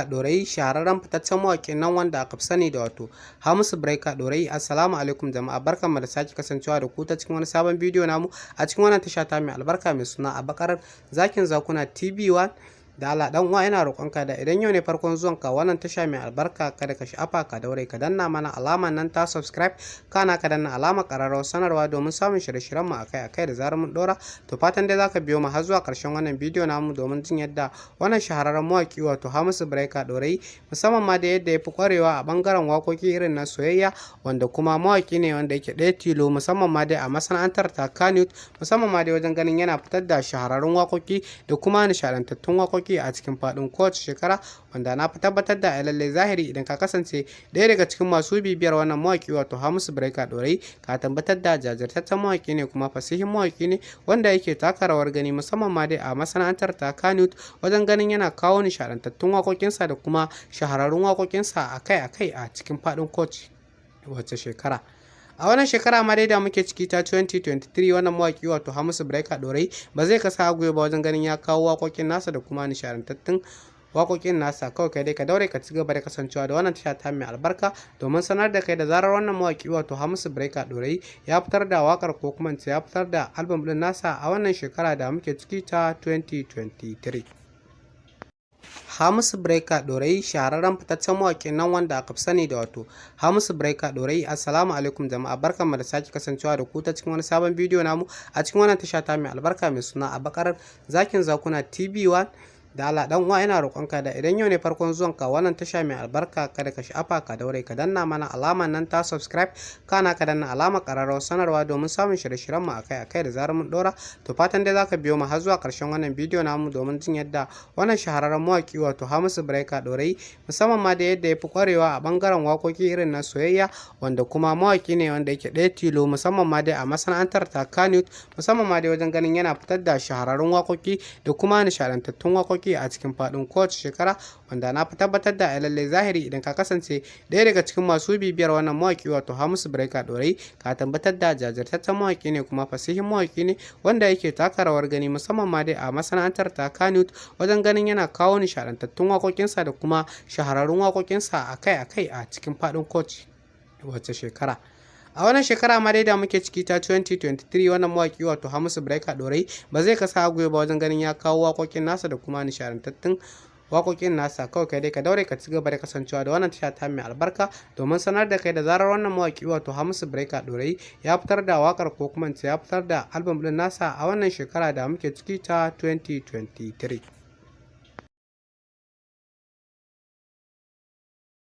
Ɗorayi, shahararren fitaccen mawaƙin nan wanda aka fi sani da wato Hamisu Breaker Ɗorayi. Assalamu alaikum jama'a, barkanmu da sake kasancewa da ku ta cikin wani sabon bidiyo namu a cikin wannan tasha ta mai albarka mai suna a bakar zakin zakuna TV1. Da Allah dan uwa, ina roƙonka da idan yau ne farkon zuwan ka wannan tasha mai albarka, kada ka sha'afa ka daure ka danna mana alamar nan ta subscribe, kana ka danna alamar ƙararrawar sanarwa domin samun shirye-shiryen mu akai-akai da zarar mun ɗora. To, fatan dai zaka biyo mu har zuwa ƙarshen wannan bidiyo namu domin jin yadda wannan shahararren mawaƙi wato Hamisu Breaker Ɗorayi, musamman ma da yadda ya fi ƙwarewa a ɓangaren waƙoƙi irin na soyayya, wanda kuma mawaƙi ne wanda yake ɗaya tilo, musamman ma dai a masana'antar ta Kannywood, musamman ma dai wajen ganin yana fitar da shahararrun waƙoƙi da kuma nishaɗantattun waƙoƙi a cikin faɗin kowace shekara, wanda na fi tabbatar da a lallai zahiri idan ka kasance ɗaya daga cikin masu bibiyar wannan mawaƙi wato Hamisu Breaker Ɗorayi, ka tabbatar da jajirtaccen mawaƙi ne kuma fasihin mawaƙi ne wanda yake taka rawar gani, musamman ma dai a masana'antar ta Kannywood, wajen ganin yana kawo nishaɗantattun waƙoƙinsa da kuma shahararrun waƙoƙinsa akai-akai a cikin faɗin kowace shekara. A wannan shekara ma dai da muke ciki ta 2023, wannan mawaƙi wato Hamisu Breaker Ɗorayi ba zai kasa a gwiwa ba wajen ganin ya kawo waƙoƙin nasa da kuma nishaɗantattun waƙoƙin nasa. Kawai kai dai ka daure ka ci gaba da kasancewa da wannan tasha ta mai albarka domin sanar da kai da zarar wannan mawaƙi wato Hamisu Breaker Ɗorayi ya fitar da waƙar, ko kuma ya fitar da album ɗin nasa a wannan shekara da muke ciki ta 2023. Hamisu Breaker Ɗorayi, shahararren fitaccen mawaƙin nan wanda aka fi sani da wato Hamisu Breaker Ɗorayi. Assalamu alaikum jama'a, barkanmu da sake kasancewa da ku ta cikin wani sabon bidiyo namu a cikin wannan tasha ta mai albarka mai suna a bakar zakin zakuna TV1. Da Allah dan uwa, ina roƙonka da idan yau ne farkon zuwan ka wannan tasha mai albarka, kada ka sha'afa ka daure ka danna mana alamar nan ta subscribe, kana ka danna alamar ƙararrawar sanarwa domin samun shirye-shiryen mu akai-akai da zarar mun ɗora. To, fatan dai zaka biyo mu har zuwa ƙarshen wannan bidiyo namu domin jin yadda wannan shahararren mawaƙi wato Hamisu Breaker Ɗorayi, musamman ma da yadda ya fi ƙwarewa a ɓangaren waƙoƙi irin na soyayya, wanda kuma mawaƙi ne wanda yake ɗaya tilo, musamman ma dai a masana'antar ta Kannywood, musamman ma dai wajen ganin yana fitar da shahararrun waƙoƙi da kuma nishaɗantattun waƙoƙi a cikin faɗin kowace shekara, wanda na fi tabbatar da a lallai zahiri idan ka kasance ɗaya daga cikin masu bibiyar wannan mawaƙi wato Hamisu Breaker Ɗorayi, ka tabbatar da jajirtaccen mawaƙi ne kuma fasihin mawaƙi ne wanda yake taka rawar gani, musamman ma dai a masana'antar ta Kannywood, wajen ganin yana kawo nishaɗantattun waƙoƙinsa da kuma shahararrun waƙoƙinsa akai-akai a cikin faɗin kowace shekara. A wannan shekara ma dai da muke ciki ta 2023, wannan mawaƙi wato Hamisu Breaker Ɗorayi ba zai kasa a gwiwa ba wajen ganin ya kawo waƙoƙin nasa da kuma nishaɗantattun waƙoƙin nasa. Kawai kai dai ka daure ka ci gaba da kasancewa da wannan tasha ta mai albarka domin sanar da kai da zarar wannan mawaƙi wato Hamisu Breaker Ɗorayi ya fitar da waƙar, ko kuma ya fitar da album ɗin nasa a wannan shekara da muke ciki ta 2023.